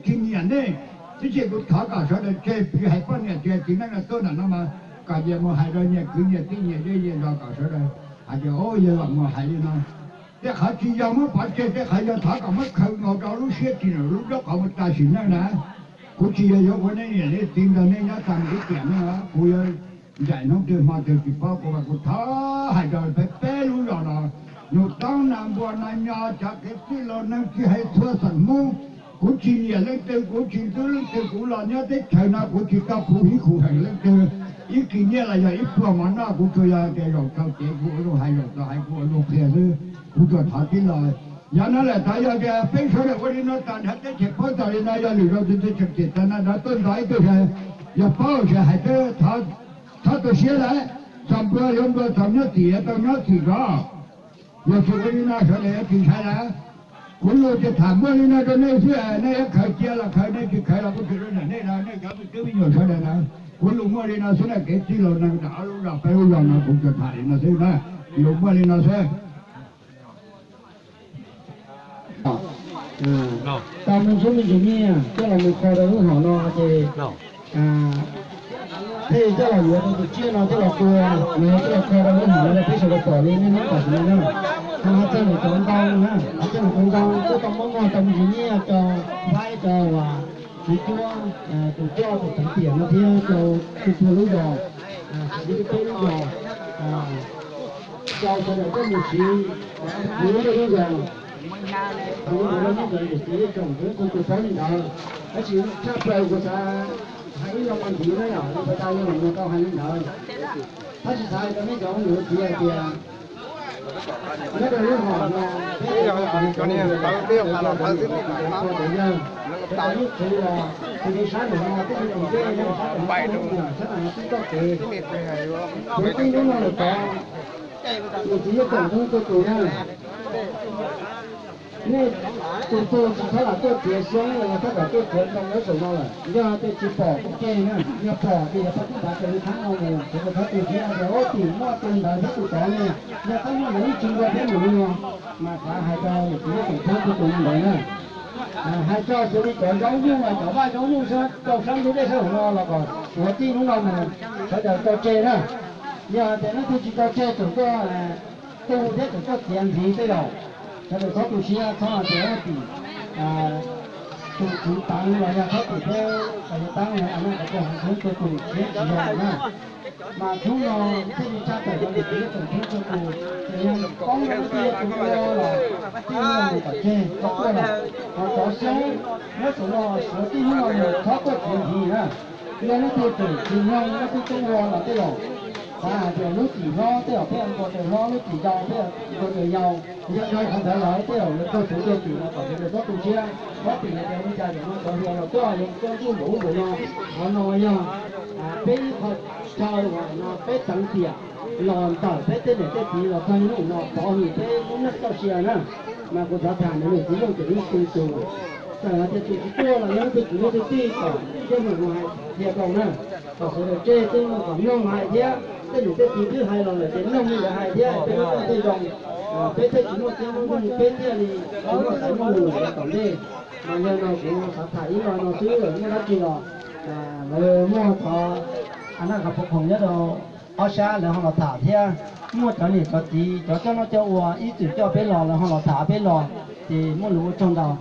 Tsis nyiam nej, tab sis kuv thov kom sawv daws tseg, tsis hais poj niam tsis hais txiv neej no tuaj ntawm no mas kom yawg mus hais rau nyias kwv nyias tij nyias zej nyias zos kom sawv daws hais tias, o, yawg los mus hais li no. Tej qhov tsis yog muab pov tseg, tej qhov yog thov kom muab khaws nkaus rau lub siab tsis nram lub nraub qaum mus tas sim neej na. Kuv tsis yog yuav ua nej niam nej txiv ntawd nej nyob tag mus ib tiam neej, kuv yuav ncaim hnub twg hmo twg tsis paub, kuv mas kuv thov hais rau peb peb lub zos no, Nus Toob, Nas Npua, Nas Nyo, cov kev txwj laus neeg tsis hais txhua xeem Hmoob, kuv tsis nyiam leej twg, kuv tsis ntxub leej twg, kuv los nyob teb chaws no kuv tsis tau khuv hib khuv heem leej twg. Ib kis nyiaj los yog ib pluag mov noj, kuv tsuas yog tias zaum txog kev kuv ua zoo hais, zaum txog hais kuv ua zoo qhia xwb, kuv tsuas thov tib lo. Yog no lawm thov yog tias peb sawv daws ua li no tas nrho teb chaws paub txog li no, yog lwm zaus twg twb tseem txim tag no nrog tuaj nrog ib tug, yog paub tsis hais, thov tu siab lawm, txog nplua yuav nplua, txog nyob txim yuav tau nyob txim zov. Yog tsis ua li no sawv daws yuav tsis ntshai lawm. Kuv lus ces tham muaj li no rau nej xwb, nej yuav khaws cia los khaws, nej tsis khaws los kuj tsis ua ntawm nej no, nej cov me tub me nyuam sawv daws na. Kuv lus muaj li no xwb na, kev txwj laus neeg nram ob lub zos peb lub zos no kuv tsuas tham li no xwb na, lus muaj li no xwb. Tau me ntsuj me ntsis nyiaj coj los mus kho rau lub hom no ces thiaj coj los yuav tus tsiaj no coj los tua, los yog coj los kho rau lub hom no rau peb sawv daws pom li nej hnub tam sim no na. Ho hais txog niam cov ntoo na, hais txog niam cov ntoo kuj tau muab muag tau me ntsis nyiaj rau Thaib, rau Txiv Cuab, tus coj tus teev tiam no thiab rau tus puag lub zos, tus peb lub zos, rau sawv daws tuaj mus siv mus lub zos. Thaum ntawd no nej cov niam txiv tsoom Hmoob kuj tau paub li ntawd, tab sis tshaj plaws kuv xav hais ib lo ntxiv na yom, li pas tas yog los mus tau hais li ntawd. Tab sis xav hais rau nej cov me nyuam txiv hais tias nyob rau lub hom no, peb cov niam txiv, cov niam txiv, cov yawg, cov yawg txwv los tus li sab nraum no twb tsis nce, sab nraum no twb tsis txoj kev. Kuv tib hnub no lawm tod, niam txiv yawg tsoom Hmoob tuaj tus na, nej tus tug tsis txhob lam tuaj txiav xyoob los yog txhob lam tuaj txiav ntoo nyob saum no lawm. Yog tias tsis pom kuj tseg na, yog pom ces yog pab tub npav raws li thaab no mus, kuv txhob tu siab tias ub tim muaj tus ntawd thiab tus tod ne, yog txhob muaj ntawd yeej tsis nkaug thiab mus li no. Mas xav hais rau niam txiv yawg tsoom Hmoob tuaj tus ntawd na, hais txog xws li cov zaub nyuj, cov vaj zaub nyuj rau sab ntug dej sab hauv no los kom suav txij hnub no mus sawv daws tso tseg na. Yog tias leej twg tsis tso tseg tseem tuaj tu thiab tseem tuaj txiav ntxiv tej zaum sawv daws txhob tu siab, txhob hais tias tim tus tswv teev los yog txhob tim peb tais yawg teeb no, a no kom cov Hmoob tuaj tus siab tsis zoo na. Mas hnub no thiaj li tshaj tawm rau niam txiv yawg tsoom Hmoob tuaj tus, ces yog poob rau leej twg tus ua los tij no mus tom tseg txhob tuaj lawm. Ho cov xyoob nyob saum no suav txij hnub no mus txhob tuaj txiav ntxiv na. Yog leej twg tseem tsis mloog leej twg tub ua los tej zaum xav hais tias lub txim hlob tej zaum peb nkaus raws hlob, lub txim yau peb nkaus raws yau. Yog yog qhov ntawd los tej zaum yuav raug txwv raug txim los kom sawv daws txhob tu siab, txhob tim hais tias ua li cas zaum no cov hluas los tuaj yuav tuaj ntuj npaum ub npaum no. Qhov no yog peb ib qho chaw uas no peb teev tiam los ntawm peb tej niam tej txiv los txog hnub no pov hwm peb lub neej txoj sia na. Mas kuv xav tham ntawd niam txiv Looj Tiam Ib tu tus, txawm hais tias tus tsis tuaj los yog leej twg kwv leej twg tij kom coj mus hais qhia rau na, kom sawv daws tseg tej no kom mloog hais thiab. Tej niam tej txiv twb hais los lawm ces mloog li lawv hais thiab, peb lub neej thiaj zoo. Peb thiaj tsis muaj txiaj muaj ntsig, peb thiaj li tsis muaj xaiv muaj lus rau tom ntej. Mas yog no kuv xav tham ib lo no xwb, muaj dab tsi los lawv muaj cov a naj qhov puv khoom nyob rau ob sab lawv ho los tham thiab, muaj cov niam cov txiv cov coj noj coj ua ib txwm coj peb los lawv ho los tham peb los, ces muaj lus ua tsaug ntau.